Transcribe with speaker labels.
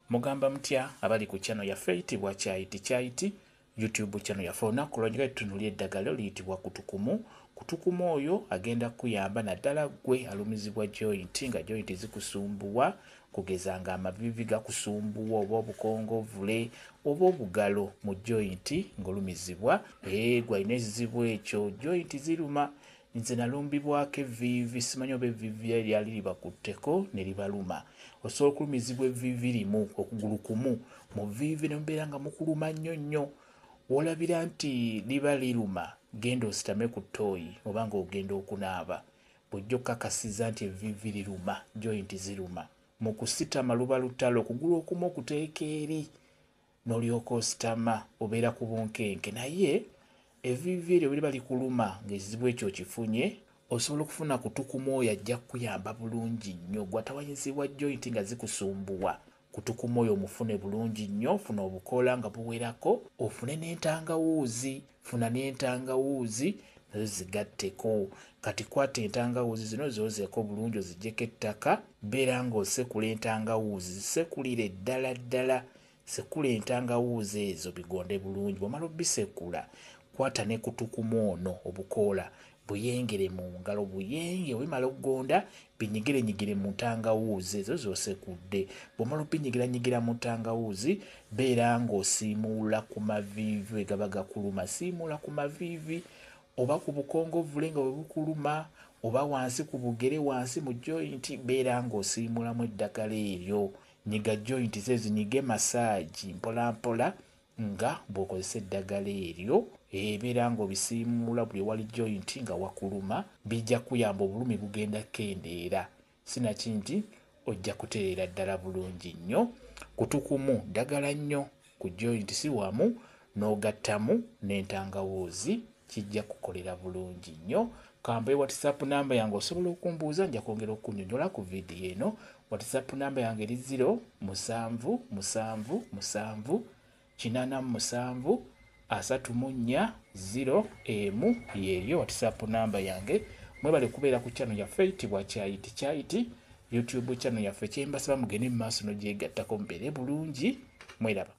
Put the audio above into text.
Speaker 1: Mugamba mutya abali ku channel yaffe eyitibwa Kyayiti Kyayiti YouTube channel yaffe. Olunaku lwaleero tutunuulira eddagala liyitibwa kutukumu. Kutukumu oyo agenda kukuyamba naddala ggwe alumizibwa joint, nga joint zikusumbuwa, kugeza nga amaviivi gakusumbuwa oba obukongovule oba obugalo mu joint ng'olumizibwa. Gwe alina ekizibu ekyo, joint ziruma. Nze nalumbibwako evviivi, simanyi oba evviivi lyali libakutteko ne libaluma. Osobola okulumizibwa evviivi limu, okugulu kumu mu vviivi ne mubeera nga mukuluma nnyo nnyo. W'olabira nti liba liruma, genda ositame ku ttooyi oba ng'ogenda okunaaba. Bw'ojja okukakasiza nti evviivi liruma, joint ziruma. Mu kusitama luba lutalo, okugulu okumu okuteeka eri n'olyoka ositama, obeera ku bunkenke. Naye evviivi eryo bwe liba likuluma ng'ekizibu ekyo okifunye, osobola okufuna kutukumu oyo ajja kukuyamba bulungi nnyo. Gwe atawanyizibwa joint nga zikusumbuwa, kutukumu oyo omufune bulungi nnyo. Funa obukoola nga buwerako, ofune n'entangawuuzi. Funa n'entangawuuzi nazo zigatteko. Kati kwata entangawuuzi zino zoozeeko bulungi, oziggyeko ettaka, beera ng'osekula entangawuuzi, zisekulire ddala ddala. Sekula entangawuuzi ezo bigonde bulungi. Bw'omala obisekula, kwata ne kutukumu ono obukoola buyengere mu ngalo, buyenge. Bwe bimala okugonda, binyigirenyigire mu ntangawuuzi ezo z'osekudde. Bw'omala obinyigiranyigira mu ntangawuuzi, beera ng'osiimuula ku maviivi we gaba gakuluma. Siimuula ku maviivi oba ku bukongovule nga bwe bukuluma, oba wansi ku bugere, wansi mu joint, beera ng'osiimuulamu eddagala eryo. Nyiga joint ze zinyige massage mpola mpola nga bw'okozesa eddagala eryo. Ebeera ng'obisiimuula buli ewali joint nga wakuluma, bijja kuyamba, obulumi bugenda kukendeera. Sinakindi ojja kutereera ddala bulungi nnyo. Kutukumu ddagala nnyo ku joint si wamu n'ogattamu n'entangawuuzi, kijja kukolera bulungi nnyo. Kambe WhatsApp namba yange, osobola okumbuuza, nja kwongera okunnyonnyola ku vidiyo eno. WhatsApp namba yange eri 0 7 7 7 87 34 0 1, yeeyo WhatsApp namba yange. Mwebale kubeera ku channel yaffe eyitibwa Kyayiti Kyayiti YouTube channel yaffe. Kyembasaba, mugende mu maaso n'ogyegattako, mubeere bulungi, mweraba.